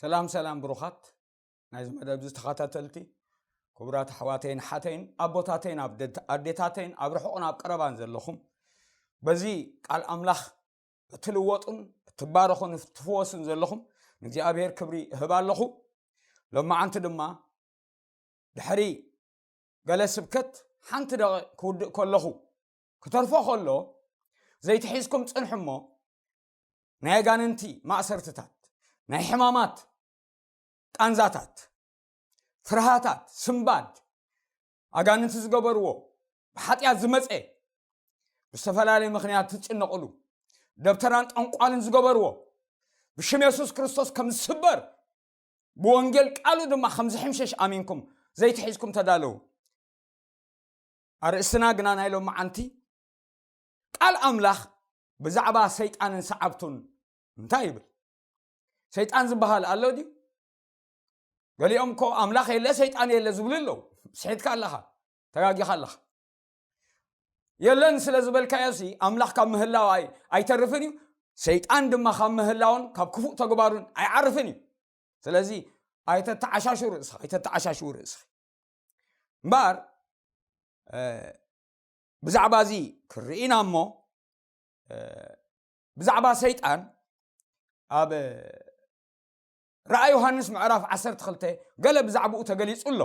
ሰላም ሰላም ብሩኻት ናይዚ መደብ እዚ ተኸታተልቲ፣ ክቡራት ኣሕዋተይን ሓተይን ኣቦታተይን ኣብ ደት-፣ ኣዴታተይን ኣብ ርሑቕን ኣብ ቀረባን ዘለኹም፣ በዚ ቃል ኣምላኽ እትልወጡን እትባረኹን እትፍወሱን ዘለኹም ንእግዚኣብሔር ክብሪ እህብ ኣለኹ። ሎማዓንቲ ድማ ድሕሪ ገለ ስብከት ሓንቲ ደቂቕ ክውድእ ከለኹ፣ ክተርፎ ከሎ ዘይትሒዝኩም ጽንሑ እሞ፣ ናይ ኣጋንንቲ ማእሰርትታት፣ ናይ ሕማማት ቃንዛታት፣ ፍርሃታት፣ ስምባድ፣ ኣጋንንቲ ዝገበርዎ፣ ብሓጢኣት ዝመጸ፣ ብዝተፈላለየ ምኽንያት ትጭነቕሉ፣ ደብተራን ጠንቋልን ዝገበርዎ፣ ብሽም የሱስ ክርስቶስ ከም ዝስበር፣ ብወንጌል ቃሉ ድማ ከም ዝሕምሸሽ ኣሚንኩም ዘይትሒዝኩም ተዳለዉ። ኣርእስትና ግና ናይ ሎማዓንቲ ቃል ኣምላኽ ብዛዕባ ሰይጣንን ሰዓብቱን እንታይ ይብል? ሰይጣን ዝበሃል ኣሎ ድዩ? ገሊኦም እኮ ኣምላኽ የለ ሰይጣን የለ ዝብሉ ኣለዉ። ስሒትካ ኣለኻ፣ ተጋጊኻ ኣለኻ። የለን ስለ ዝበልካዮ ሲ ኣምላኽ ካብ ምህላው ኣይ-፣ ኣይተርፍን እዩ። ሰይጣን ድማ ካብ ምህላውን ካብ ክፉእ ተግባሩን ኣይዓርፍን እዩ። ስለዚ ኣይተተዓሻሹ ርእስኻ፣ ኣይተተዓሻሹ ርእስኺ። እምበኣር፣ እ፣ ብዛዕባ እዚ ክርኢና እሞ፣ እ፣ ብዛዕባ ሰይጣን ኣብ ራእይ ዮሃንስ ምዕራፍ ዓሰርተ ክልተ ገለ ብዛዕባኡ ተገሊጹ ኣሎ።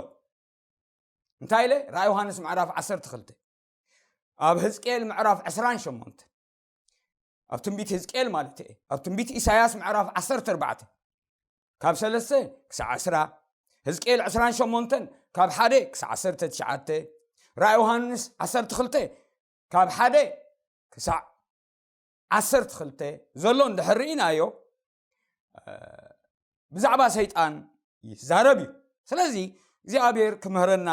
እንታይ ኢለ? ራእይ ዮሃንስ ምዕራፍ ዓሰርተ ክልተ፣ ኣብ ህዝቅኤል ምዕራፍ ዕስራን ሸሞንተን፣ ኣብ ትንቢት ህዝቅኤል ማለት እየ፣ ኣብ ትንቢት ኢሳያስ ምዕራፍ ዓሰርተ ኣርባዕተ ካብ ሰለስተ ክሳዕ ዕስራ፣ ህዝቅኤል ዕስራን ሸሞንተን ካብ ሓደ ክሳዕ ዓሰርተ ትሽዓተ፣ ራእይ ዮሃንስ ዓሰርተ ክልተ ካብ ሓደ ክሳዕ ዓሰርተ ክልተ ዘሎ እንድሕር ርኢናዮ፣ እ፣ ብዛዕባ ሰይጣን ይዛረብ እዩ። ስለዚ እግዚኣብሔር ክምህረና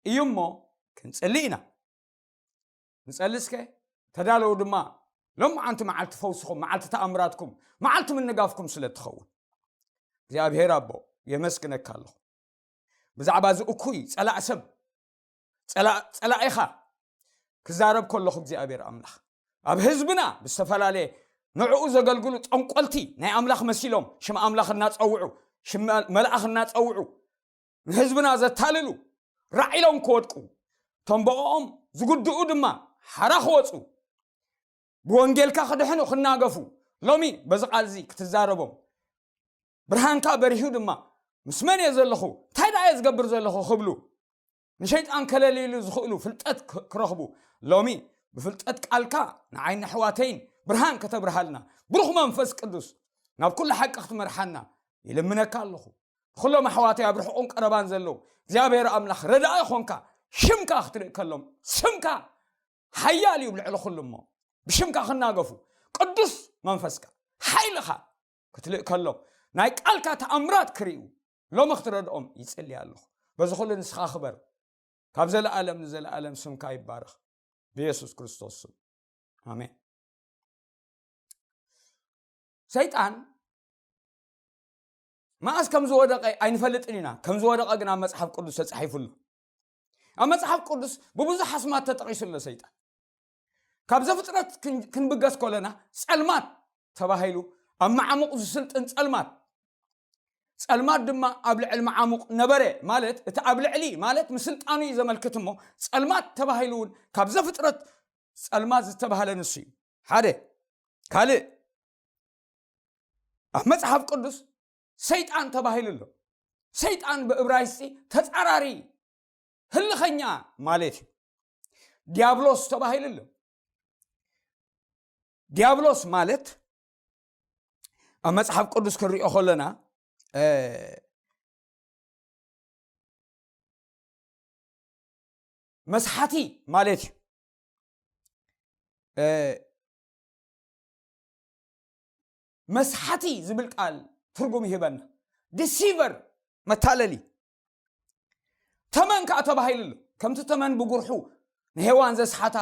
እዩ እሞ ክንጽሊ ኢና። ንጸሊ እስከ፣ ተዳለዉ ድማ። ሎማዓንቲ መዓልቲ ፈውስኹም፣ መዓልቲ ተኣምራትኩም፣ መዓልቲ ምንጋፍኩም ስለ እትኸውን እግዚኣብሔር ኣቦ የመስግነካ ኣለኹ። ብዛዕባ እዚ እኩይ ጸላእ ሰብ፣ ጸላ-፣ ጸላኢኻ ክዛረብ ከለኹ እግዚኣብሔር ኣምላኽ ኣብ ህዝብና ብዝተፈላለየ ንዕኡ ዘገልግሉ ጠንቆልቲ ናይ ኣምላኽ መሲሎም ሽም ኣምላኽ እናጸውዑ፣ ሽም መል-፣ መልኣኽ እናጸውዑ ንህዝብና ዘታልሉ ራዒሎም ክወድቁ፣ ተንበኦም ዝጉድኡ ድማ ሓራ ክወጹ፣ ብወንጌልካ ክድሕኑ ክናገፉ፣ ሎሚ በዚ ቃል እዚ ክትዛረቦም፣ ብርሃንካ በሪሁ ድማ፣ ምስ መን እየ ዘለኹ? እንታይ ደኣ እየ ዝገብር ዘለኹ? ክብሉ፣ ንሸይጣን ከለልይሉ ዝኽእሉ ፍልጠት ክ-፣ ክረኽቡ፣ ሎሚ ብፍልጠት ቃልካ ንዓይኒ ኣሕዋተይን ብርሃን ከተብርሃልና፣ ብሩኽ መንፈስ ቅዱስ ናብ ኩሉ ሓቂ ክትመርሓና ይልምነካ ኣለኹ። ንኹሎም ኣሕዋተይ ኣብ ርሑቕን ቀረባን ዘለዉ፣ እግዚኣብሔር ኣምላኽ ረዳኢ ኾንካ፣ ሽምካ ክትልእከሎም፣ ስምካ ሓያል እዩ ኣብ ልዕሊ ኩሉ እሞ፣ ብሽምካ ክናገፉ፣ ቅዱስ መንፈስካ፣ ሓይልኻ ክትልእከሎም፣ ናይ ቃልካ ተኣምራት ክርእዩ፣ ሎሚ ክትረድኦም ይጽሊ ኣለኹ። በዚ ኩሉ ንስኻ ክበር። ካብ ዘለኣለም ንዘለኣለም ስምካ ይባረኽ። ብየሱስ ክርስቶስ ስም። ኣሜን። ሰይጣን መኣስ ከም ዝወደቐ ኣይንፈልጥን ኢና። ከም ዝወደቐ ግን ኣብ መጽሓፍ ቅዱስ ተጻሒፉ ኣሎ። ኣብ መጽሓፍ ቅዱስ ብብዙሕ ኣስማት ተጠቒሱ ኣሎ ሰይጣን። ካብ ዘፍጥረት ክን-፣ ክንብገስ ከለና ጸልማት ተባሂሉ፣ ኣብ መዓሙቕ ዝስልጥን ጸልማት፣ ጸልማት ድማ ኣብ ልዕሊ መዓሙቕ ነበረ፣ ማለት እቲ ኣብ ልዕሊ ማለት ምስልጣኑ እዩ ዘመልክት እሞ፣ ጸልማት ተባሂሉ እውን ካብ ዘፍጥረት ጸልማት ዝተባህለ ንሱ እዩ። ሓደ። ካልእ፣ ኣብ መጽሓፍ ቅዱስ ሰይጣን ተባሂሉ ኣሎ። ሰይጣን ብእብራይስጢ ተጻራሪ ህልኸኛ ማለት እዩ። ዲያብሎስ ተባሂሉ ኣሎ። ዲያብሎስ ማለት ኣብ መጽሓፍ ቅዱስ ክንሪኦ ከለና፣ እ፣ መስሓቲ ማለት እዩ። እ፣ መስሓቲ ዝብል ቃል ትርጉም ይህበና። ዲሲቨር፣ መታለሊ። ተመን ከኣ ተባሂሉ ኣሎ። ከምቲ ተመን ብጉርሑ ንሄዋን ዘስሓታ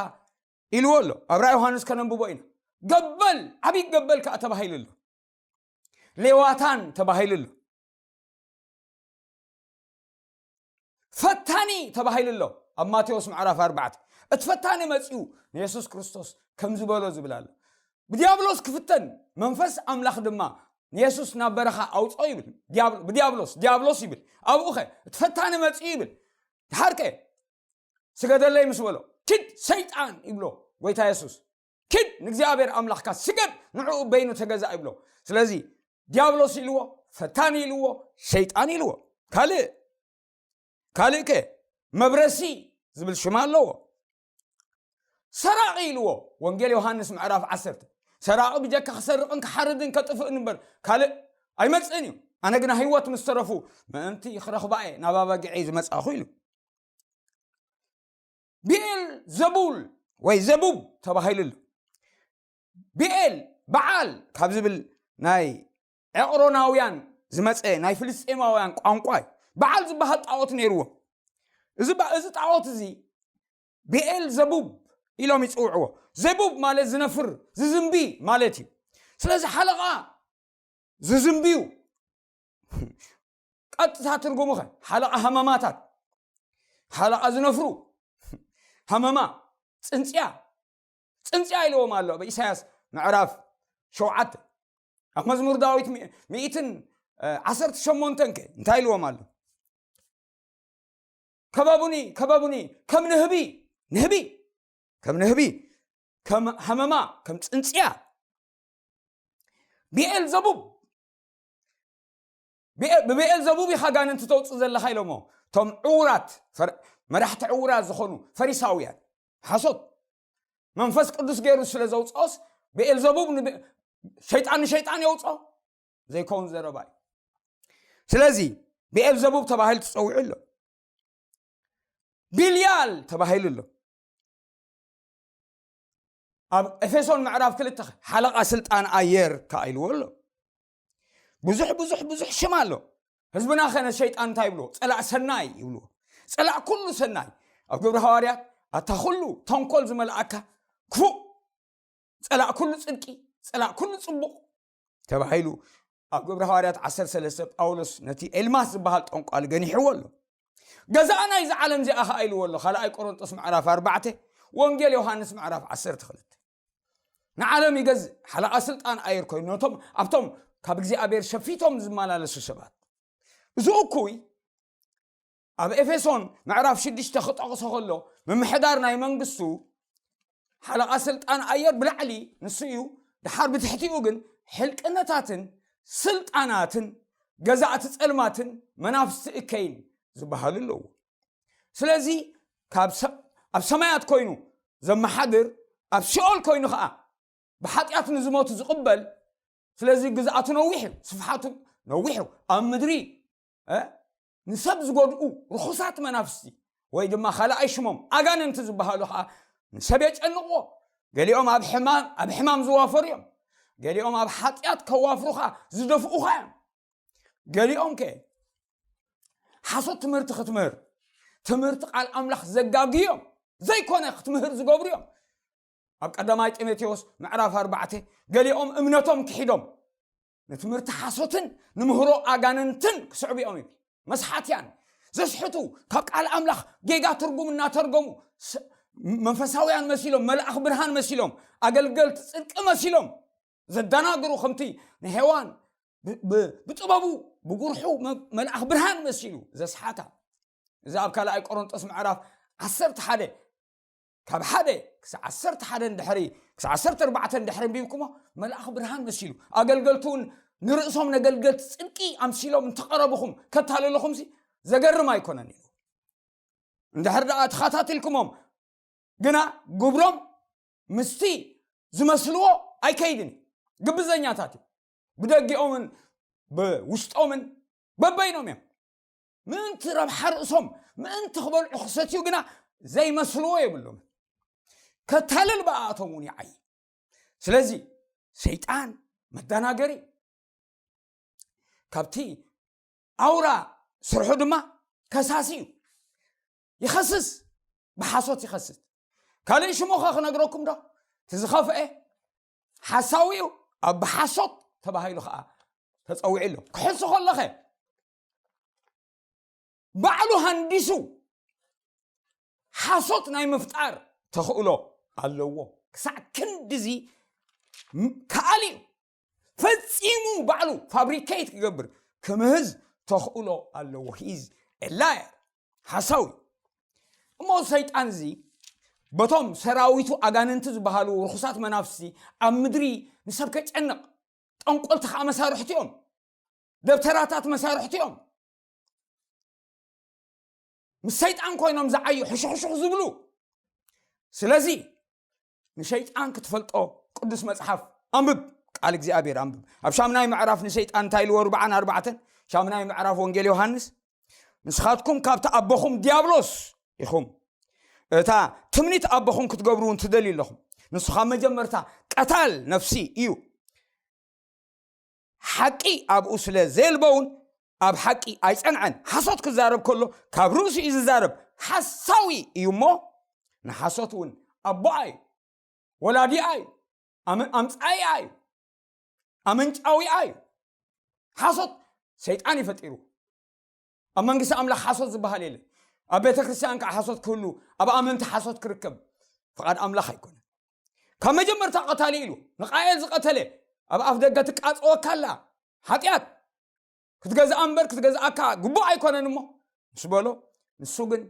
ኢልዎ ኣሎ። ኣብ ራእይ ዮሃንስ ከነንብቦ ኢና። ገበል፣ ዓብዪ ገበል ከኣ ተባሂሉ ኣሎ። ሌዋታን ተባሂሉ ኣሎ። ፈታኒ ተባሂሉ ኣሎ። ኣብ ማቴዎስ ምዕራፍ ኣርባዕተ፣ እቲ ፈታኒ መጺኡ ንየሱስ ክርስቶስ ከም ዝበሎ ዝብል ኣሎ። ብዲያብሎስ ክፍተን፣ መንፈስ ኣምላኽ ድማ ንየሱስ ናብ በረኻ ኣውፅኦ ይብል። ዲያብሎ- ብዲያብሎስ ዲያብሎስ ይብል። ኣብኡ ኸ እቲ ፈታኒ መፅኡ ይብል። ድሓር ከ ስገደለይ ምስ በሎ፣ ኪድ ሰይጣን ይብሎ ጎይታ የሱስ። ኪድ ንእግዚኣብሔር ኣምላኽካ ስገድ፣ ንዕኡ በይኑ ተገዛእ ይብሎ። ስለዚ ዲያብሎስ ኢልዎ፣ ፈታኒ ኢልዎ፣ ሸይጣን ኢልዎ። ካልእ ካልእ ከ መብረሲ ዝብል ሽም ኣለዎ። ሰራቒ ኢልዎ። ወንጌል ዮሃንስ ምዕራፍ ዓሰርተ፣ ሰራቒ ብጀካ ክሰርቕን ክሓርድን ከጥፍእን እምበር ካልእ ኣይመጽእን እዩ። ኣነ ግና ህይወት ምስ ተረፉ ምእንቲ ክረኽባ እየ ናብ ኣባጊዐይ ዝመጻኹ ኢሉ። ብኤል ዘቡል ወይ ዘቡብ ተባሂሉ ኣሎ። ብኤል በዓል ካብ ዝብል ናይ ዕቕሮናውያን ዝመፀ ናይ ፍልስጤማውያን ቋንቋ እዩ። በዓል ዝበሃል ጣዖት ነይርዎ። እዚ ባ- እዚ ጣዖት እዚ ብኤል ዘቡብ ኢሎም ይፅውዕዎ። ዘቡብ ማለት ዝነፍር ዝዝንቢ ማለት እዩ። ስለዚ ሓለቓ ዝዝንብዩ ቀጥታ ትርጉሙ ኸ ሓለቓ ሃመማታት፣ ሓለቓ ዝነፍሩ፣ ሃመማ፣ ፅንፅያ፣ ፅንፅያ ኢልዎም ኣሎ ኣብ ኢሳያስ ምዕራፍ ሸውዓተ። ኣብ መዝሙር ዳዊት ሚ- ሚእትን ዓሰርተ ሸሞንተን ከ እንታይ ኢልዎም ኣሎ? ከበቡኒ፣ ከበቡኒ፣ ከም ንህቢ፣ ንህቢ፣ ከም ንህቢ፣ ከም ሃመማ፣ ከም ፅንፅያ። ብኤል ዘቡብ፣ ብኤ- ብብኤል ዘቡብ ኢኻ ጋንንቲ ተውፅእ ዘለኻ ኢሎሞ። እቶም ዕውራት ፈር- መራሕቲ ዕውራት ዝኾኑ ፈሪሳውያን ሓሶት መንፈስ ቅዱስ ገይሩ ስለ ዘውፅኦስ ብኤል ዘቡብ ንብ- ሸይጣን ንሸይጣን የውፅኦ ዘይከውን ዘረባ እዩ። ስለዚ ብኤል ዘቡብ ተባሂሉ ተፀዊዑ ኣሎ። ቢልያል ተባሂሉ ኣሎ። ኣብ ኤፌሶን ምዕራፍ ክልተ ሓለቓ ስልጣን ኣየር ከኣ ኢልዎ ኣሎ። ብዙሕ ብዙሕ ብዙሕ ሽም ኣሎ። ህዝብና ኸነ ሸይጣን እንታይ ይብልዎ? ፀላእ ሰናይ ይብልዎ። ፀላእ ኩሉ ሰናይ። ኣብ ግብሪ ሃዋርያት ኣታ ኩሉ ተንኮል ዝመልኣካ ክፉእ፣ ፀላእ ኩሉ ፅድቂ፣ ፀላእ ኩሉ ፅቡቕ ተባሂሉ ኣብ ግብሪ ሃዋርያት ዓሰርተ ሰለስተ ጳውሎስ ነቲ ኤልማስ ዝበሃል ጠንቋሊ ገኒሕዎ ኣሎ። ገዛእ ናይዚ ዓለም እዚኣ ኸዓ ኢልዎ ኣሎ። ካልኣይ ቆሮንጦስ ምዕራፍ ኣርባዕተ፣ ወንጌል ዮሃንስ ምዕራፍ ዓሰርተ ክልተ። ንዓለም ይገዝእ ሓለቓ ስልጣን ኣየር ኮይኑ ነቶም ኣብቶም ካብ እግዚኣብሔር ሸፊቶም ዝመላለሱ ሰባት። እዚ እኩይ ኣብ ኤፌሶን ምዕራፍ ሽዱሽተ ክጠቕሶ ከሎ ምምሕዳር ናይ መንግስቱ ሓለቓ ስልጣን ኣየር ብላዕሊ ንሱ እዩ። ድሓር ብትሕቲኡ ግን ሕልቅነታትን ስልጣናትን ገዛእቲ ጸልማትን መናፍስቲ እከይን ዝበሃሉ ኣለዎ። ስለዚ ካብ ሰ- ኣብ ሰማያት ኮይኑ ዘመሓድር ኣብ ሲኦል ኮይኑ ኸዓ ብሓጢኣት ንዝሞቱ ዝቕበል። ስለዚ ግዝኣቱ ነዊሕ እዩ፣ ስፍሓቱ ነዊሕ እዩ። ኣብ ምድሪ እ፣ ንሰብ ዝጎድኡ ርኹሳት መናፍስቲ ወይ ድማ ካልኣይ ሽሞም ኣጋንንቲ ዝበሃሉ ኸዓ ንሰብ የጨንቕዎ። ገሊኦም ኣብ ሕማም ኣብ ሕማም ዝዋፈሩ እዮም። ገሊኦም ኣብ ሓጢኣት ከዋፍሩኻ ዝደፍኡኻ እዮም። ገሊኦም ከ ሓሶት ትምህርቲ ክትምህር ትምህርቲ ቃል ኣምላኽ ዘጋግዮም ዘይኮነ ክትምህር ዝገብሩ እዮም። ኣብ ቀዳማይ ጢሞቴዎስ ምዕራፍ ኣርባዕተ ገሊኦም እምነቶም ክሒዶም ንትምህርቲ ሓሶትን ንምህሮ ኣጋንንትን ክስዕቡ እዮም ይብል። መስሓትያን ዘስሕቱ ካብ ቃል ኣምላኽ ጌጋ ትርጉም እናተርጎሙ ስ- መንፈሳውያን መሲሎም መልኣኽ ብርሃን መሲሎም ኣገልገልቲ ጽድቂ መሲሎም ዘደናግሩ ከምቲ ንሔዋን ብ- ብ- ብጥበቡ ብጉርሑ መ- መልኣኽ ብርሃን መሲሉ ዘስሓታ። እዚ ኣብ ካልኣይ ቆሮንጦስ ምዕራፍ ዓሰርተ ሓደ ካብ ሓደ ክሳብ ዓሰርተ ሓደ እንድሕሪ ክሳብ ዓሰርተ ኣርባዕተ እንድሕሪ ኣንቢብኩሞ መልኣኽ ብርሃን መሲሉ ኣገልገልቱ እውን ንርእሶም ነገልገልቲ ጽድቂ ኣምሲሎም እንተቐረብኹም ከታልልኹምሲ ዘገርም ኣይኮነን ኢሉ። እንድሕር ደኣ ተኸታቲልኩሞም ግና ግብሮም ምስቲ ዝመስልዎ ኣይከይድን እዩ። ግብዘኛታት እዩ። ብደጊኦምን ብውሽጦምን በበይኖም እዮም። ምእንቲ ረብሓ ርእሶም ምእንቲ ክበልዑ ክሰትዩ ግና ዘይመስልዎ የብሎም። ከታልል ብኣቶም እውን ይዓይ። ስለዚ ሰይጣን መደናገሪ ካብቲ ኣውራ ስርሑ ድማ ከሳሲ እዩ። ይኸስስ፣ ብሓሶት ይኸስስ። ካልእ ሽሙ ኸ ክነግረኩም ዶ? እቲ ዝኸፍአ ሓሳዊ እዩ፣ ኣብ ብሓሶት ተባሂሉ ኸዓ ተፀዊዑ ኣሎ። ክሕሱ ከለኸ ባዕሉ ሃንዲሱ ሓሶት ናይ ምፍጣር ተኽእሎ ኣለዎ። ክሳዕ ክንድዚ ም- ከኣል እዩ። ፈጺሙ ባዕሉ ፋብሪኬት ክገብር ክምህዝ ተኽእሎ ኣለዎ። He's a liar። ሓሳዊ። እሞ ሰይጣን እዚ በቶም ሰራዊቱ ኣጋንንቲ ዝበሃሉ ርኹሳት መናፍስቲ ኣብ ምድሪ ንሰብ ከጨንቕ፣ ጠንቆልቲ ከዓ መሳርሕቲ እዮም፣ ደብተራታት መሳርሕቲ እዮም። ምስ ሰይጣን ኮይኖም ዝዓዩ ሕሹኽሹኽ ዝብሉ። ስለዚ ንሸይጣን ክትፈልጦ ቅዱስ መጽሓፍ ኣንብብ፣ ቃል እግዚኣብሔር ኣንብብ። ኣብ ሻምናይ ምዕራፍ ንሸይጣን እንታይ ኢልዎ? ኣርባዓን ኣርባዕተን፣ ሻምናይ ምዕራፍ ወንጌል ዮሃንስ፣ ንስኻትኩም ካብቲ ኣቦኹም ዲያብሎስ ኢኹም፣ እታ ትምኒት ኣቦኹም ክትገብሩ እውን ትደልዩ ኣለኹም። ንሱ ካብ መጀመርታ ቀታል ነፍሲ እዩ። ሓቂ ኣብኡ ስለ ዘየልቦ እውን ኣብ ሓቂ ኣይጸንዐን። ሓሶት ክዛረብ ከሎ ካብ ርእሱ እዩ ዝዛረብ። ሓሳዊ እዩ እሞ ንሓሶት እውን ኣቦኣ እዩ፣ ወላዲኣ እዩ፣ ኣም- ኣምጻኢኣ እዩ፣ ኣመንጫዊኣ እዩ። ሓሶት ሰይጣን እዩ ፈጢሩ። ኣብ መንግስቲ ኣምላኽ ሓሶት ዝበሃል የለን። ኣብ ቤተ ክርስቲያን ከዓ ሓሶት ክህሉ፣ ኣብ ኣመንቲ ሓሶት ክርከብ ፍቓድ ኣምላኽ ኣይኮነን። ካብ መጀመርታ ቀታሊ ኢሉ ንቃኤል ዝቐተለ ኣብ ኣፍ ደገ ትቃጸወካ ኣላ። ሓጢኣት ክትገዝኣ እምበር ክትገዝኣካ ግቡእ ኣይኮነን እሞ ምስ በሎ፣ ንሱ ግን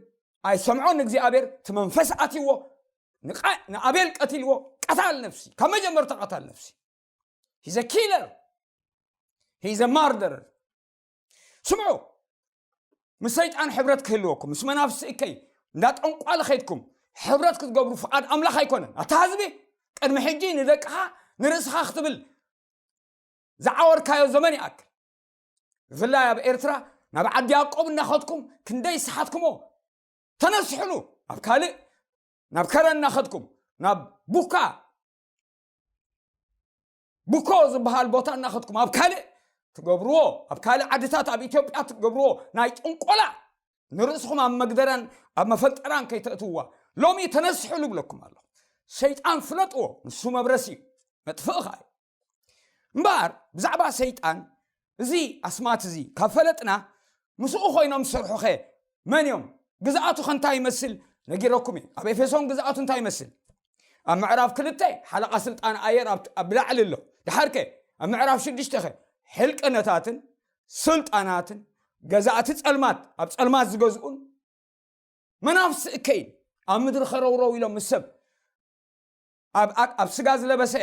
ኣይሰምዖን እግዚኣብሔር። እቲ መንፈስ ኣትይዎ፣ ንቃ- ንኣቤል ቀቲልዎ። ቀታል ነፍሲ፣ ካብ መጀመርታ ቀታል ነፍሲ። He's a killer. He's a murderer. ስምዑ፣ ምስ ሰይጣን ሕብረት ክህልወኩም፣ ምስ መናፍስቲ እከይ እንዳ ጠንቋሊ ከይድኩም ሕብረት ክትገብሩ ፍቓድ ኣምላኽ ኣይኮነን። ኣታ ህዝቢ፣ ቅድሚ ሕጂ ንደቅኻ ንርእስኻ ክትብል ዝዓወርካዮ ዘመን ይኣክል። ብፍላይ ኣብ ኤርትራ ናብ ዓዲ ያዕቆብ እናኸድኩም ክንደይ ሰሓትኩሞ። ተነስሕሉ። ኣብ ካልእ፣ ናብ ከረን እናኸድኩም፣ ናብ ቡካ፣ ቡኮ ዝበሃል ቦታ እናኸድኩም ኣብ ካልእ ትገብርዎ፣ ኣብ ካልእ ዓድታት ኣብ ኢትዮጵያ ትገብርዎ ናይ ጥንቆላ፣ ንርእስኹም ኣብ መግደራን ኣብ መፈንጠራን ከይተእትውዋ ሎሚ ተነስሕሉ ብለኩም ኣለኹ። ሰይጣን ፍለጥዎ፣ ንሱ መብረሲ እዩ፣ መጥፍእኻ እዩ። እምበኣር ብዛዕባ ሰይጣን እዚ ኣስማት እዚ ካብ ፈለጥና፣ ምስኡ ኮይኖም ዝሰርሑኸ መን እዮም? ግዝኣቱኸ እንታይ ይመስል? ነጊረኩም እየ። ኣብ ኤፌሶን ግዝኣቱ እንታይ ይመስል? ኣብ ምዕራፍ ክልተ ሓለቓ ስልጣን ኣየር ኣብ- ኣብ ላዕሊ ኣሎ። ድሓርከ ኣብ ምዕራፍ ሽዱሽተ ኸ ሕልቅነታትን ስልጣናትን ገዛእቲ ጸልማት ኣብ ጸልማት ዝገዝኡን መናፍስቲ እከይን ኣብ ምድሪ ኸረውረው ኢሎም ምስ ሰብ ኣብ ኣብ- ኣብ ስጋ ዝለበሰ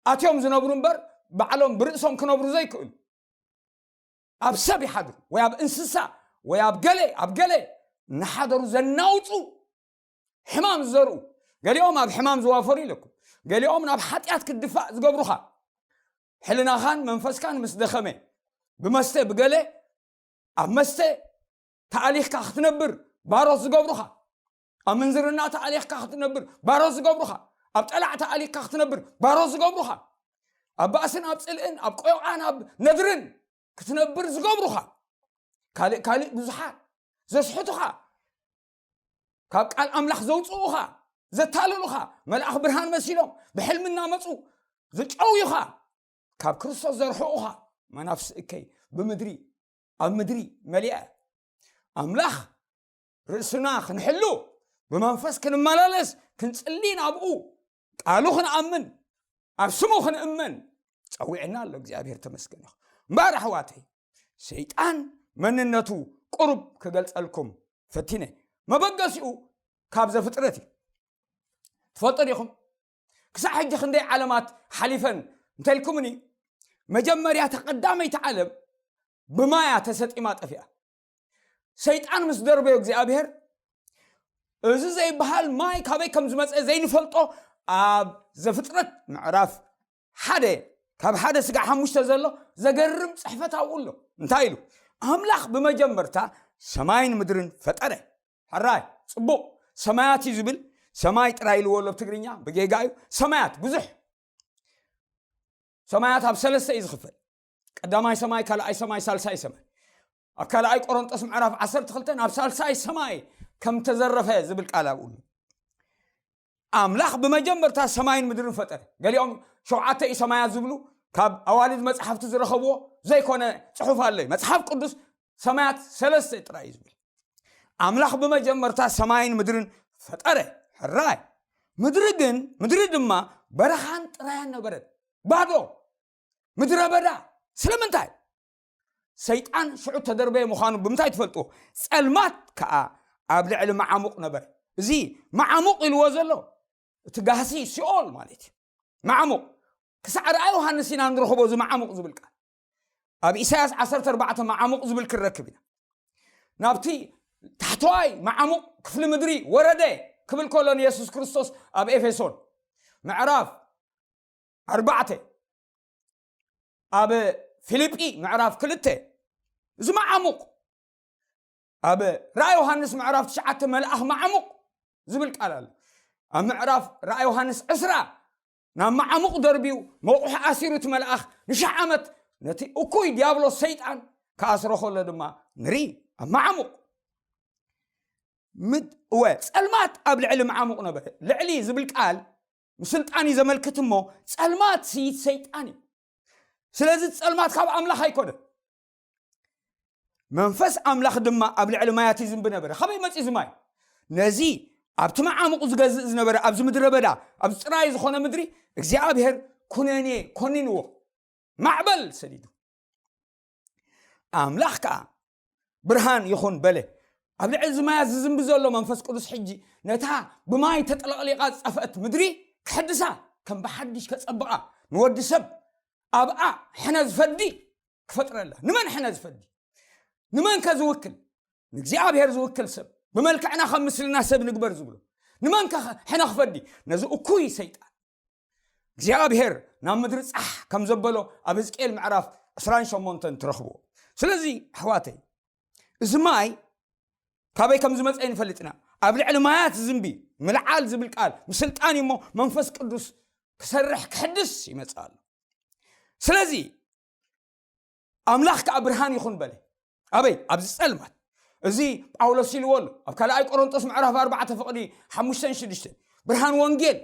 ኣትዮም ዝነብሩ እምበር ባዕሎም ብርእሶም ክነብሩ ዘይክእሉ፣ ኣብ ሰብ ይሓድሩ ወይ ኣብ እንስሳ ወይ ኣብ ገለ ኣብ ገለ እናሓደሩ ዘናውፁ፣ ሕማም ዝዘርኡ፣ ገሊኦም ኣብ ሕማም ዝዋፈሩ ኢለኩም፣ ገሊኦም ናብ ሓጢኣት ክትድፋእ ዝገብሩኻ፣ ሕልናኻን መንፈስካን ምስ ደኸመ ብመስተ ብገለ ኣብ መስተ ተኣሊኽካ ክትነብር ባሮት ዝገብሩኻ፣ ኣብ ምንዝርና ተኣሊኽካ ክትነብር ባሮት ዝገብሩኻ፣ ኣብ ጠላዕ ተኣሊኽካ ክትነብር ባሮት ዝገብሩኻ፣ ኣብ ባእስን ኣብ ጽልእን ኣብ ቆዮቓን ኣብ ነድርን ክትነብር ዝገብሩኻ፣ ካልእ ካልእ ብዙሓት ዘስሕቱኻ፣ ካብ ቃል ኣምላኽ ዘውፅኡኻ፣ ዘታልሉኻ፣ መልኣኽ ብርሃን መሲሎም ብሕልሚ እናመፁ ዝጨውዩኻ፣ ካብ ክርስቶስ ዘርሕቑኻ መናፍስቲ እከይ ብምድሪ ኣብ ምድሪ መሊኣ። ኣምላኽ ርእስና ክንሕሉ፣ ብመንፈስ ክንመላለስ፣ ክንጽሊ፣ ናብኡ ቃሉ ክንኣምን፣ ኣብ ስሙ ክንእመን ጸዊዕና ኣሎ እግዚኣብሔር። ተመስገን ይኹን። እምበኣር ኣሕዋተይ፣ ሰይጣን መንነቱ ቁሩብ ክገልጸልኩም ፈቲነ። መበገሲኡ ካብ ዘፍጥረት እዩ። ትፈልጡ ዲኹም? ክሳዕ ሕጂ ክንደይ ዓለማት ሓሊፈን እንተልኩምኒ፣ መጀመርያ ተቐዳመይቲ ዓለም ብማያ ተሰጢማ ጠፊኣ። ሰይጣን ምስ ደርበዮ እግዚኣብሔር፣ እዚ ዘይበሃል ማይ ካበይ ከም ዝመፀ ዘይንፈልጦ፣ ኣብ ዘፍጥረት ምዕራፍ ሓደ ካብ ሓደ ስጋዕ ሓሙሽተ ዘሎ ዘገርም ፅሕፈት ኣብኡ ኣሎ። እንታይ ኢሉ? ኣምላኽ ብመጀመርታ ሰማይን ምድርን ፈጠረ። ሕራይ፣ ጽቡቕ። ሰማያት እዩ ዝብል፣ ሰማይ ጥራይ ኢልዎ ኣሎ ብትግርኛ፣ ብጌጋ እዩ። ሰማያት ብዙሕ፣ ሰማያት ኣብ ሰለስተ እዩ ዝኽፈል። ቀዳማይ ሰማይ፣ ካልኣይ ሰማይ፣ ሳልሳይ ሰማይ። ኣብ ካልኣይ ቆሮንጦስ ምዕራፍ ዓሰርተ ክልተ ናብ ሳልሳይ ሰማይ ከም ተዘረፈ ዝብል ቃል ኣብኡ ኣሎ። ኣምላኽ ብመጀመርታ ሰማይን ምድርን ፈጠረ። ገሊኦም ሸውዓተ እዩ ሰማያት ዝብሉ፣ ካብ ኣዋልድ መጽሓፍቲ ዝረኸብዎ ዘይኮነ ጽሑፍ ኣሎ። መጽሓፍ ቅዱስ ሰማያት ሰለስተ ጥራይ እዩ ዝብል። ኣምላኽ ብመጀመርታ ሰማይን ምድርን ፈጠረ። ሕራይ። ምድሪ ግን፣ ምድሪ ድማ በረኻን ጥራያን ነበረት። ባዶ፣ ምድረ በዳ። ስለምንታይ? ሰይጣን ሽዑ ተደርበየ ምዃኑ ብምንታይ ትፈልጥዎ? ጸልማት ከኣ ኣብ ልዕሊ መዓሙቕ ነበረ። እዚ መዓሙቕ ኢልዎ ዘሎ እቲ ጋህሲ ሲኦል ማለት እዩ። መዓሙቕ ክሳዕ ራእይ ዮሃንስ ኢና ንረኽቦ እዚ መዓሙቕ ዝብል ቃል። ኣብ ኢሳያስ ዓሰርተ ኣርባዕተ መዓሙቕ ዝብል ክንረክብ ኢና። ናብቲ ታሕተዋይ መዓሙቕ ክፍሊ ምድሪ ወረደ ክብል ከሎ ንየሱስ ክርስቶስ ኣብ ኤፌሶን ምዕራፍ ኣርባዕተ፣ ኣብ ፊልጲ ምዕራፍ ክልተ፣ እዚ መዓሙቕ ኣብ ራእይ ዮሃንስ ምዕራፍ ትሽዓተ መልኣኽ መዓሙቕ ዝብል ቃል ኣሎ። ኣብ ምዕራፍ ራእይ ዮሃንስ ዕስራ ናብ መዓሙቕ ደርብዩ መቑሕ ኣሲሩ እቲ መልኣኽ ንሽሕ ዓመት ነቲ እኩይ ዲያብሎስ ሰይጣን ክኣስሮ ከሎ ድማ ንርኢ። ኣብ መዓሙቕ ምድ እወ ጸልማት ኣብ ልዕሊ መዓሙቕ ነበረ። ልዕሊ ዝብል ቃል ምስልጣን እዩ ዘመልክት እሞ ጸልማት ስይት ሰይጣን እዩ። ስለዚ ጸልማት ካብ ኣምላኽ ኣይኮነን። መንፈስ ኣምላኽ ድማ ኣብ ልዕሊ ማያት ይዝንቢ ነበረ። ካበይ መጺ እዚ ማይ? ነዚ ኣብቲ መዓሙቕ ዝገዝእ ዝነበረ ኣብዚ ምድረ በዳ ኣብዚ ጽራይ ዝኾነ ምድሪ እግዚኣብሔር ኩነኔ ኮኒንዎ፣ ማዕበል ሰዲዱ። ኣምላኽ ከኣ ብርሃን ይኹን በለ። ኣብ ልዕሊ እዚ ማያት ዝዝንቢ ዘሎ መንፈስ ቅዱስ ሕጂ ነታ ብማይ ተጠለቕሊቓ ዝጠፍአት ምድሪ ክሕድሳ፣ ከም ብሓድሽ ከጸብቓ፣ ንወዲ ሰብ ኣብኣ ሕነ ዝፈዲ ክፈጥረላ። ንመን ሕነ ዝፈዲ? ንመን ከ ዝውክል? ንእግዚኣብሔር ዝውክል ሰብ። ብመልክዕና ከም ምስልና ሰብ ንግበር ዝብሎ ንመን ከ ሕነ ክፈዲ? ነዚ እኩይ ሰይጣን። እግዚኣብሔር ናብ ምድሪ ጻሕ ከም ዘበሎ ኣብ ሕዝቅኤል ምዕራፍ ዕስራን ሸሞንተን ትረኽብዎ። ስለዚ ኣሕዋተይ እዚ ማይ ካበይ ከም ዝመፀ ንፈልጥና። ኣብ ልዕሊ ማያት ዝዝንቢ ምልዓል ዝብል ቃል ምስልጣን እሞ መንፈስ ቅዱስ ክሰርሕ ክሕድስ ይመፅእ ኣሎ። ስለዚ ኣምላኽ ከዓ ብርሃን ይኹን በለ። ኣበይ? ኣብዚ ጸልማት። እዚ ጳውሎስ ኢልዎ ኣሎ ኣብ ካልኣይ ቆሮንጦስ ምዕራፍ ኣርባዕተ ፍቕዲ ሓሙሽተን ሽዱሽተን፣ ብርሃን ወንጌል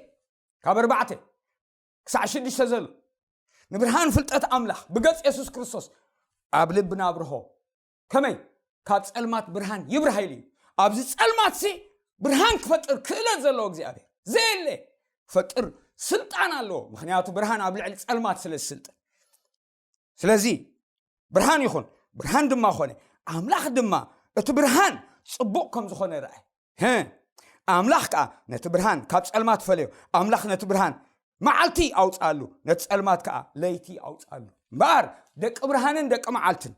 ካብ ኣርባዕተ ክሳዕ ሽዱሽተ ዘሎ ንብርሃን ፍልጠት ኣምላኽ ብገጽ የሱስ ክርስቶስ ኣብ ልብና ኣብርሆ። ከመይ? ካብ ጸልማት ብርሃን ይብርሃ ኢሉ እዩ። ኣብዚ ጸልማት ሲ ብርሃን ክፈጥር ክእለት ዘለዎ እግዚኣብሔር ዘየለ ክፈጥር ስልጣን ኣለዎ። ምክንያቱ ብርሃን ኣብ ልዕሊ ጸልማት ስለ ዝስልጥን። ስለዚ ብርሃን ይኹን፣ ብርሃን ድማ ኾነ። ኣምላኽ ድማ እቲ ብርሃን ጽቡቕ ከም ዝኾነ ረኣየ። ኣምላኽ ከዓ ነቲ ብርሃን ካብ ጸልማት ፈለዮ። ኣምላኽ ነቲ ብርሃን መዓልቲ ኣውፅኣሉ፣ ነቲ ጸልማት ከዓ ለይቲ ኣውፅኣሉ። እምበኣር ደቂ ብርሃንን ደቂ መዓልትን፣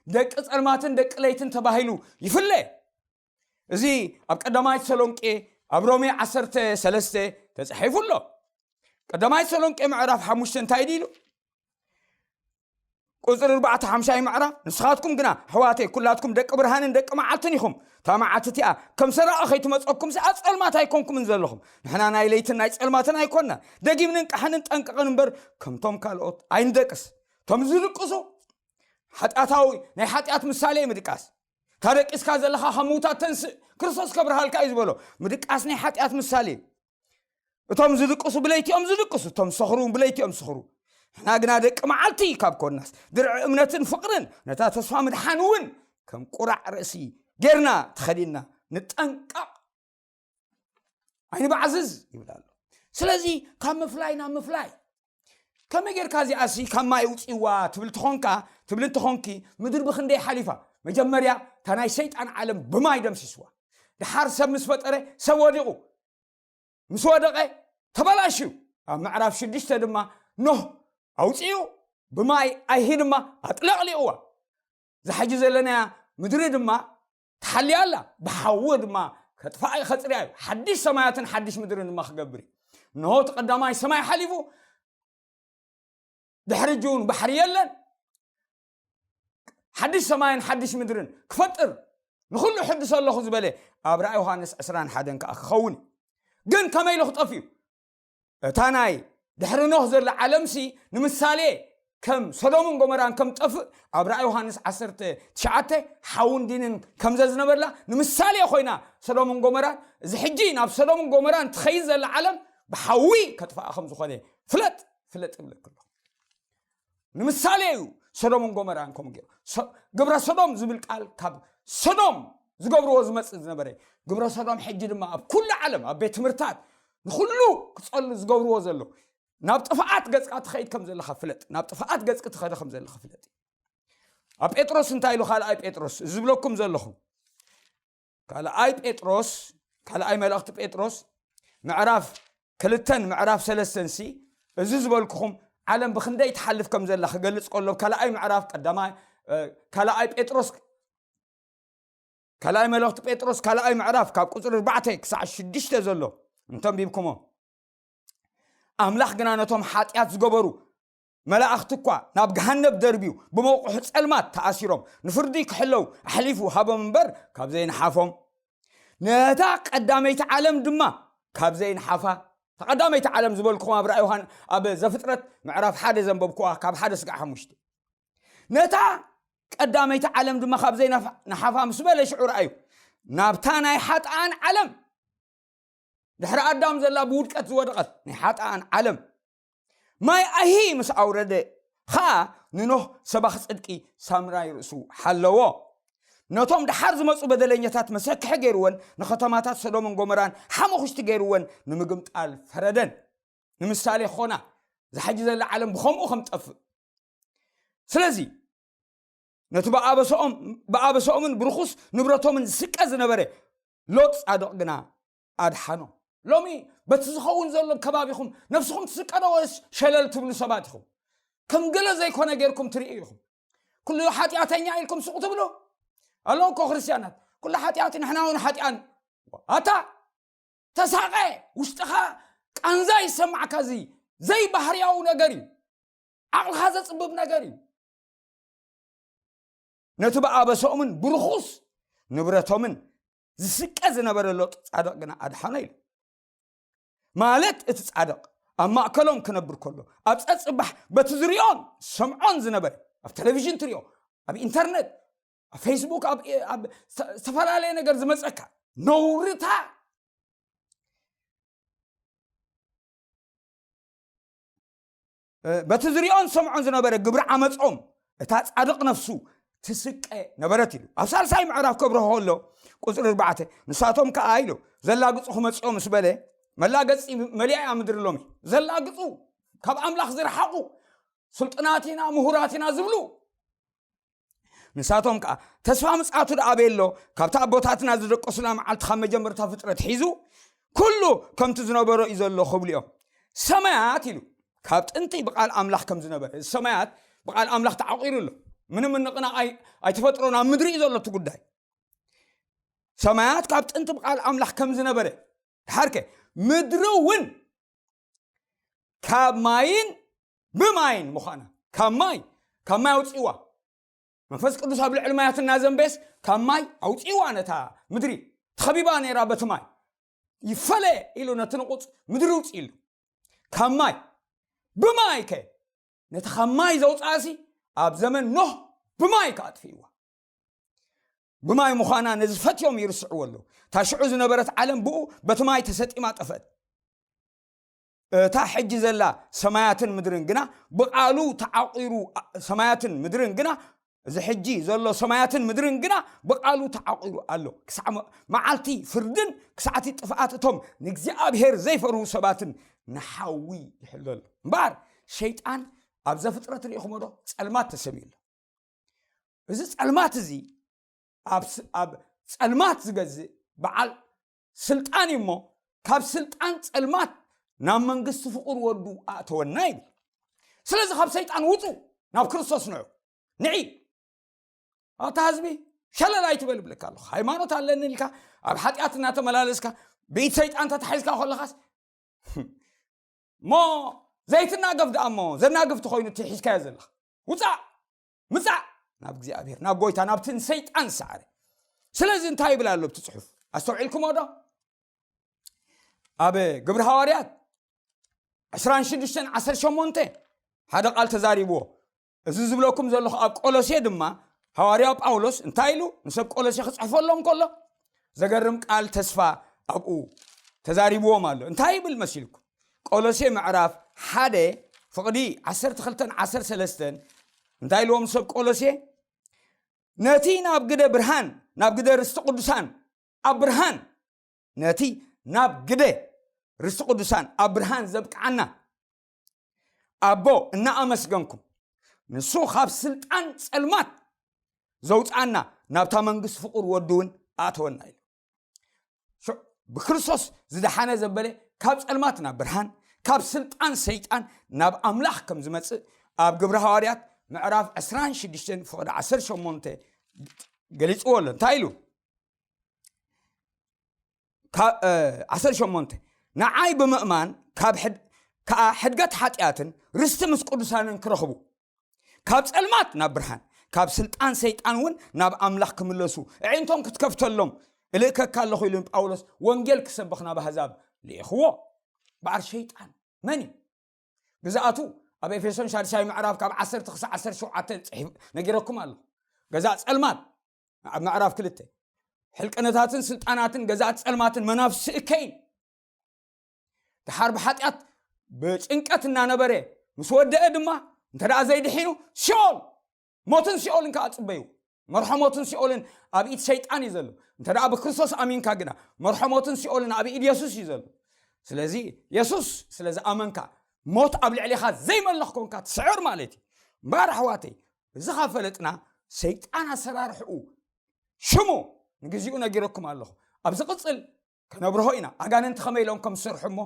ደቂ ጸልማትን ደቂ ለይትን ተባሂሉ ይፍለ። እዚ ኣብ ቀዳማይ ተሰሎንቄ ኣብ ሮሜ ዓሰርተ ሰለስተ ተጻሒፉ ኣሎ። ቀዳማይ ተሰሎንቄ ምዕራፍ ሓሙሽተ እንታይ ኢሉ? ቁጽሪ ኣርባዕተ ሓምሻይ ምዕራፍ፣ ንስኻትኩም ግና ኣሕዋተይ ኩላትኩም ደቂ ብርሃንን ደቂ መዓልትን ኢኹም። እታ መዓልቲ እቲኣ ከም ሰራቒ ከይትመጸኩም ሰኣ ጸልማት ኣይኮንኩምን ዘለኹም። ንሕና ናይ ለይትን ናይ ጸልማትን ኣይኮንና፣ ደጊም ንንቃሕን ንጠንቀቕን እምበር ከምቶም ካልኦት ኣይንደቅስ። እቶም ዝድቅሱ ሓጢኣታዊ ናይ ሓጢኣት ምሳሌ ምድቃስ። እታ ደቂስካ ዘለኻ ካብ ምዉታት ተንስእ፣ ክርስቶስ ከብርሃልካ እዩ ዝበሎ። ምድቃስ ናይ ሓጢኣት ምሳሌ እዩ። እቶም ዝድቅሱ ብለይቲ እዮም ዝድቅሱ፣ እቶም ዝሰኽሩ እውን ብለይቲ እዮም ዝሰኽሩ። ንሕና ግና ደቂ መዓልቲ ካብ ኮንናስ፣ ድርዒ እምነትን ፍቕርን ነታ ተስፋ ምድሓን እውን ከም ቁራዕ ርእሲ ጌርና ተኸዲንና ንጠንቀቕ። ኣይንባዕዝዝ ይብል ኣሎ። ስለዚ ካብ ምፍላይ ናብ ምፍላይ። ከመይ ጌርካ እዚኣሲ ካብ ማይ ውፅእዋ ትብል ተኾንካ፣ ትብል እንተኾንኪ፣ ምድሪ ብኽንደይ ሓሊፋ? መጀመርያ እታ ናይ ሰይጣን ዓለም ብማይ ደምሲስዋ። ድሓር ሰብ ምስ ፈጠረ ሰብ ወዲቑ። ምስ ወደቐ ተበላሽዩ። ኣብ ምዕራፍ ሽዱሽተ ድማ ኖህ ኣውፅኡ፣ ብማይ ኣይሂ ድማ ኣጥለቕሊቕዋ። እዛ ሕጂ ዘለናያ ምድሪ ድማ ተሓልያ ኣላ። ብሓዊ ድማ ከጥፋኣ እዩ፣ ከፅርያ እዩ። ሓድሽ ሰማያትን ሓድሽ ምድርን ድማ ክገብር እዩ። እንሆ እቲ ቀዳማይ ሰማይ ሓሊፉ፣ ድሕሪ እጂ እውን ባሕሪ የለን። ሓድሽ ሰማይን ሓድሽ ምድርን ክፈጥር ንኹሉ ሕድስ ኣለኹ ዝበለ ኣብ ራእይ ዮሃንስ ዕስራን ሓደን ከዓ ክኸውን እዩ። ግን ከመይ ኢሉ ክጠፍ እዩ? እታ ናይ ድሕሪ ኖህ ዘላ ዓለምሲ ንምሳሌ ከም ሰዶምን ጎመራን ከም ጠፍእ ኣብ ራእይ ዮሃንስ ዓሰርተ ትሽዓተ ሓውን ዲንን ከም ዘዝነበርላ ንምሳሌ ኮይና ሰዶምን ጎመራን፣ እዚ ሕጂ ናብ ሰዶምን ጎመራን ትኸይድ ዘላ ዓለም ብሓዊ ከጥፍኣ ከም ዝኾነ ፍለጥ፣ ፍለጥ ይብለክ ኣለኹ። ንምሳሌ እዩ ሰዶምን ጎመራን ከምኡ ገይሩ። ሰ-፣ ግብረ ሰዶም ዝብል ቃል ካብ ሰዶም ዝገብርዎ ዝመጽእ ዝነበረ እዩ። ግብረ ሰዶም ሕጂ ድማ ኣብ ኩሉ ዓለም ኣብ ቤት ትምህርታት ንኹሉ ክጸሉ ዝገብርዎ ዘሎ ናብ ጥፍኣት ገጽካ ትኸይድ ከም ዘለኻ ፍለጥ። ናብ ጥፍኣት ገጽኪ ትኸደ ከም ዘለኻ ፍለጥ። ኣብ ጴጥሮስ እንታይ ኢሉ? ካልኣይ ጴጥሮስ፣ እዚ ዝብለኩም ዘለኹ፣ ካልኣይ ጴጥሮስ፣ ካልኣይ መልእኽቲ ጴጥሮስ ምዕራፍ ክልተን ምዕራፍ ሰለስተን ሲ፣ እዚ ዝበልኩኹም ዓለም ብኽንደይ ትሓልፍ ከም ዘላ ክገልጽ ከሎ፣ ካልኣይ ምዕራፍ ቀዳማይ፣ እ፣ ካልኣይ ጴጥሮስ፣ ካልኣይ መልእኽቲ ጴጥሮስ ካልኣይ ምዕራፍ ካብ ቁጽሪ ኣርባዕተ ክሳዕ ሽዱሽተ ዘሎ እንተንቢብኩሞ፣ ኣምላኽ ግና ነቶም ሓጢኣት ዝገበሩ መላእኽቲ እኳ ናብ ገሃነብ ደርብዩ፣ ብመውቕሑ ጸልማት ተኣሲሮም ንፍርዲ ክሕለው ኣሕሊፉ ሃቦም እምበር፣ ካብ ዘይንሓፎም፣ ነታ ቀዳመይቲ ዓለም ድማ ካብ ዘይንሓፋ። እታ ቀዳመይቲ ዓለም ዝበልኩኹም ኣብ ራእይ ዮሃን-፣ ኣብ ዘፍጥረት ምዕራፍ ሓደ ዘንበብኩዋ፣ ካብ ሓደ ስጋዕ ሓሙሽተ። ነታ ቀዳመይቲ ዓለም ድማ ካብ ዘይናፍ-፣ ንሓፋ ምስ በለ፣ ሽዑ ረኣዩ፣ ናብታ ናይ ሓጥኣን ዓለም፣ ድሕሪ ኣዳም ዘላ ብውድቀት ዝወደቐት ናይ ሓጥኣን ዓለም ማይ ኣይሂ ምስ ኣውረደ ኸኣ፣ ንኖህ ሰባኺ ጽድቂ ሳምራይ ርእሱ ሓለዎ። ነቶም ደሓር ዝመጹ በደለኛታት መሰክሒ ገይርወን፣ ንኸተማታት ሶዶምን ጎመራን ሓመኹሽቲ ገይርወን፣ ንምግምጣል ፈረደን። ንምሳሌ ኾና፣ እዛ ሕጂ ዘላ ዓለም ብኸምኡ ከም ትጠፍእ። ስለዚ፣ ነቲ ብኣበሰኦም-፣ ብኣበሰኦምን ብርኹስ ንብረቶምን ዝስቀ ዝነበረ ሎጥ ጻድቕ ግና ኣድሓኖ። ሎሚ በቲ ዝኸውን ዘሎ ከባቢኹም ነፍስኹም ትስቀዶ ወይስ ሸለል ትብሉ ሰባት ኢኹም? ከም ገለ ዘይኮነ ጌርኩም ትርእዩ ኢኹም። ኩሉ ሓጢኣተኛ ኢልኩም ስቕ ትብሉ። ኣለዉ እኮ ክርስትያናት፣ ኩሉ ሓጢኣት፣ ንሕና እውን ሓጢኣን። ኣታ ተሳቐ፣ ውሽጥኻ ቃንዛ ይሰማዕካ። እዚ ዘይባህርያዊ ነገር እዩ። ዓቕልኻ ዘጽብብ ነገር እዩ። ነቲ ብኣበሰኦምን ብርኹስ ንብረቶምን ዝስቀ ዝነበረ ሎጥ ጻድቕ ግና ኣድሓኖ ኢሉ። ማለት እቲ ጻድቕ ኣብ ማእከሎም ክነብር ከሎ፣ ኣብ ጸጽባሕ በቲ ዝሪኦን ሰምዖን ዝነበረ፣ ኣብ ቴሌቪዥን ትሪኦ፣ ኣብ ኢንተርነት፣ ኣብ ፌስቡክ፣ ኣብ፣ ኣብ ዝተ-፣ ዝተፈላለየ ነገር ዝመጸካ ነውርታ፣ እ፣ በቲ ዝሪኦን ሰምዖን ዝነበረ ግብሪ ዓመጾም፣ እታ ጻድቕ ነፍሱ ትስቀ ነበረት ኢሉ። ኣብ ሳልሳይ ምዕራፍ ከብርሆ ከሎ፣ ቁጽሪ ኣርባዕተ፣ ንሳቶም ከኣ ኢሉ፣ ዘላግጹ ክመጽኦ ምስ በለ፣ መላገጺ መሊኣ እያ ምድሪ ሎሚ። ዘላግጹ፣ ካብ ኣምላኽ ዝረሓቑ፣ ስልጡናት ኢና፣ ምሁራት ኢና ዝብሉ፣ ንሳቶም ከኣ፣ ተስፋ ምጽኣቱ ደኣ ኣበይ ኣሎ? ካብቲ ኣቦታትና ዝደቀሱላ መዓልቲ ካብ መጀመርታ ፍጥረት ሒዙ፣ ኩሉ ከምቲ ዝነበሮ እዩ ዘሎ ክብሉ እዮም። ሰማያት ኢሉ፣ ካብ ጥንቲ ብቓል ኣምላኽ ከም ዝነበረ፣ እዚ ሰማያት ብቓል ኣምላኽ ተዓቂሩ ኣሎ። ምንም ምንቕናቕ ኣይ-፣ ኣይተፈጥሮን፣ ኣብ ምድሪ እዩ ዘሎ እቲ ጉዳይ። ሰማያት ካብ ጥንቲ ብቓል ኣምላኽ ከም ዝነበረ፣ ደሓርከ ምድሪ እውን ካብ ማይን ብማይን ምዃና፣ ካብ ማይ፣ ካብ ማይ ኣውጽእዋ። መንፈስ ቅዱስ ኣብ ልዕሊ ማያት እናዘንበየስ ካብ ማይ ኣውጽእዋ ነታ ምድሪ። ተኸቢባ ነይራ በቲ ማይ። ይፈለ ኢሉ ነቲ ንቑጽ ምድሪ ውጽእ ኢሉ። ካብ ማይ፣ ብማይ ከ፣ ነቲ ካብ ማይ ዘውጽኣሲ ኣብ ዘመን ኖህ ብማይ ከኣ ኣጥፍእዋ። ብማይ ምዃና ነዚ ፈትዮም ይርስዕዎ ኣለዉ። እታ ሽዑ ዝነበረት ዓለም ብኡ በቲ ማይ ተሰጢማ ጠፍአት። እታ ሕጂ ዘላ ሰማያትን ምድርን ግና ብቓሉ ተዓቂሩ፣ ሰማያትን ምድርን ግና፣ እዚ ሕጂ ዘሎ ሰማያትን ምድርን ግና ብቓሉ ተዓቂሩ ኣሎ። ክሳዕ መ-፣ መዓልቲ ፍርድን ክሳዕቲ ጥፍኣት እቶም ንእግዚኣብሔር ዘይፈርሁ ሰባትን ንሓዊ ይሕሎ ኣሎ። እምበኣር ሸይጣን ኣብ ዘፍጥረት ርኢኹሞ ዶ? ጸልማት ተሰምዩ ኣሎ። እዚ ጸልማት እዚ ኣብ ስ-፣ ኣብ ጸልማት ዝገዝእ በዓል ስልጣን እዩ እሞ፣ ካብ ስልጣን ጸልማት ናብ መንግስቲ ፍቑር ወዱ ኣእተወና ይብል። ስለዚ ካብ ሰይጣን ውጹ፣ ናብ ክርስቶስ ንዑ። ንዒ። ኣታ ህዝቢ፣ ሸለል ኣይትበል እብለካ ኣለኹ። ሃይማኖት ኣለኒ ኢልካ ኣብ ሓጢኣት እናተመላለስካ፣ ብኢድ ሰይጣን ተታሒዝካ ከለኻስ፣ እሞ ዘይትናገፍ ደኣ እሞ፣ ዘናግፍ ተኾይኑ እቲ ሒዝካዮ ዘለኻ። ውጻእ! ምጻእ! ናብ እግዚኣብሔር፣ ናብ ጎይታ፣ ናብቲ ንሰይጣን ዝሰዓረ። ስለዚ እንታይ ይብል ኣሎ ኣብቲ ጽሑፍ? ኣስተውዒልኩሞ ዶ? ኣብ ግብሪ ሃዋርያት ዕስራን ሽዱሽተን ዓሰርተ ሸሞንተ ሓደ ቃል ተዛሪብዎ። እዚ ዝብለኩም ዘለኹ ኣብ ቆሎሴ ድማ ሃዋርያው ጳውሎስ እንታይ ኢሉ ንሰብ ቆሎሴ ክጽሕፈሎም ከሎ ዘገርም ቃል ተስፋ ኣብኡ ተዛሪብዎም ኣሎ። እንታይ ይብል መሲልኩም? ቆሎሴ ምዕራፍ ሓደ ፍቕዲ ዓሰርተ ክልተን ዓሰርተ ሰለስተን እንታይ ኢልዎም ሰብ ቆሎሴ? ነቲ ናብ ግደ ብርሃን፣ ናብ ግደ ርስቲ ቅዱሳን ኣብ ብርሃን፣ ነቲ ናብ ግደ ርስቲ ቅዱሳን ኣብ ብርሃን ዘብቅዓና ኣቦ እናኣመስገንኩም፣ ንሱ ካብ ስልጣን ጸልማት ዘውፅኣና፣ ናብታ መንግስቲ ፍቕር ወዱ እውን ኣእተወና ኢሉ። ሽዑ ብክርስቶስ ዝደሓነ ዘበለ ካብ ጸልማት ናብ ብርሃን፣ ካብ ስልጣን ሰይጣን ናብ ኣምላኽ ከም ዝመጽእ ኣብ ግብሪ ሃዋርያት ምዕራፍ ዕስራን ሽዱሽተን ፍቕዲ ዓሰርተ ሸሞንተ ገሊጽዎ ኣሎ። እንታይ ኢሉ? ካ- እ፣ ዓሰርተ ሸሞንተ፣ ንዓይ ብምእማን ካብ ሕድ- ከኣ ሕድገት ሓጢኣትን ርስቲ ምስ ቅዱሳንን ክረኽቡ፣ ካብ ጸልማት ናብ ብርሃን፣ ካብ ስልጣን ሰይጣን እውን ናብ ኣምላኽ ክምለሱ፣ ኣዒንቶም ክትከፍተሎም እልእከካ ኣለኹ ኢሉ ጳውሎስ ወንጌል ክሰብኽ ናብ ኣህዛብ ልኢኽዎ። በዓል ሸይጣን መን እዩ? ግዝኣቱ ኣብ ኤፌሶን ሻድሻይ ምዕራፍ ካብ ዓሰርተ ክሳዕ ዓሰርተ ሸውዓተ ጽሒፍ ነጊረኩም ኣለኹ። ገዛእ ጸልማት ኣብ ምዕራፍ ክልተ፣ ሕልቅነታትን ስልጣናትን ገዛእቲ ጸልማትን መናፍስቲ እከይን፣ ድሓር ብሓጢኣት ብጭንቀት እናነበረ ምስ ወደአ ድማ፣ እንተ ደኣ ዘይድሒኑ፣ ሲኦል፣ ሞትን ሲኦልን ከኣ ጽበዩ። መርሖ ሞትን ሲኦልን ኣብ ኢድ ሰይጣን እዩ ዘሎ። እንተ ደኣ ብክርስቶስ ኣሚንካ ግና፣ መርሖ ሞትን ሲኦልን ኣብ ኢድ የሱስ እዩ ዘሎ። ስለዚ የሱስ ስለ ዝኣመንካ፣ ሞት ኣብ ልዕሌኻ ዘይመልኽ ኮንካ ትስዕር ማለት እዩ። እምበኣር ኣሕዋተይ፣ እዚ ካብ ፈለጥና፣ ሰይጣን ኣሰራርሕኡ፣ ሽሙ ንግዚኡ ነጊረኩም ኣለኹ። ኣብ ዝቕጽል ከነብርሆ ኢና። ኣጋንንቲ ከመይ ኢሎም ከም ዝሰርሑ እሞ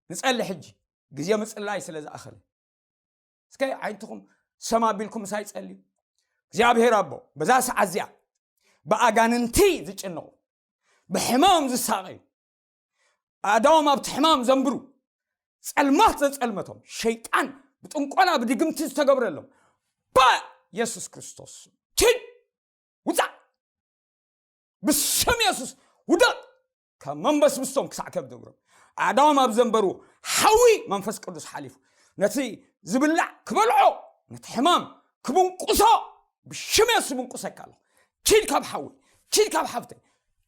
ንጸሊ ሕጂ፣ ግዜ ምጽላይ ስለ ዝኣኸለ። እስከ ዓይንትኹም ሰም ኣቢልኩም ምሳይ ጸልዩ። እግዚኣብሔር ኣቦ፣ በዛ ሰዓት እዚኣ ብኣጋንንቲ ዝጭነቑ፣ ብሕማም ዝሳቐዩ፣ ኣእዳዎም ኣብቲ ሕማም ዘንብሩ፣ ጸልማት ዘጸልመቶም፣ ሸይጣን ብጥንቆላ ብድግምቲ ዝተገብረሎም፣ ባ የሱስ ክርስቶስ፣ ኪድ፣ ውጻእ! ብስም የሱስ ውደቕ! ካብ መንበስብስቶም ክሳዕ ከብዲ እግሮም፣ ኣእዳዎም ኣብ ዘንበሩ ሓዊ መንፈስ ቅዱስ ሓሊፉ ነቲ ዝብላዕ ክበልዖ፣ ነቲ ሕማም ክብንቁሶ፣ ብሽም የሱስ ብንቁሰካ ኣለኹ። ኪድ ካብ ሓዊ፣ ኪድ ካብ ሓፍተይ፣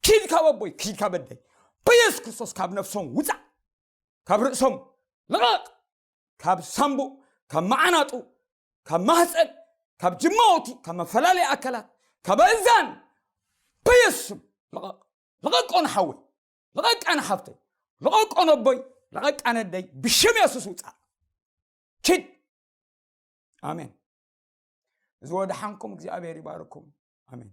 ኪድ ካብ ኣቦይ፣ ኪድ ካብ ኣደይ፣ ብየሱስ ክርስቶስ ካብ ነፍሶም ውጻእ! ካብ ርእሶም ልቐቕ! ካብ ሳምቡእ፣ ካብ መዓናጡ፣ ካብ ማህፀን፣ ካብ ጅማውቲ፣ ካብ መፈላለይ ኣካላት፣ ካብ ኣእዛን፣ በየሱስ ስም ልቐቕ! ልቐቆ ንሓወይ፣ ልቐቃ ንሓፍተይ፣ ልቐቆ ነቦይ፣ ልቐቃ ነደይ፣ ብሽም የሱስ ውፃእ! ኪድ! ኣሜን። እዚ ወደሓንኩም እግዚኣብሔር ይባርኩም። ኣሜን።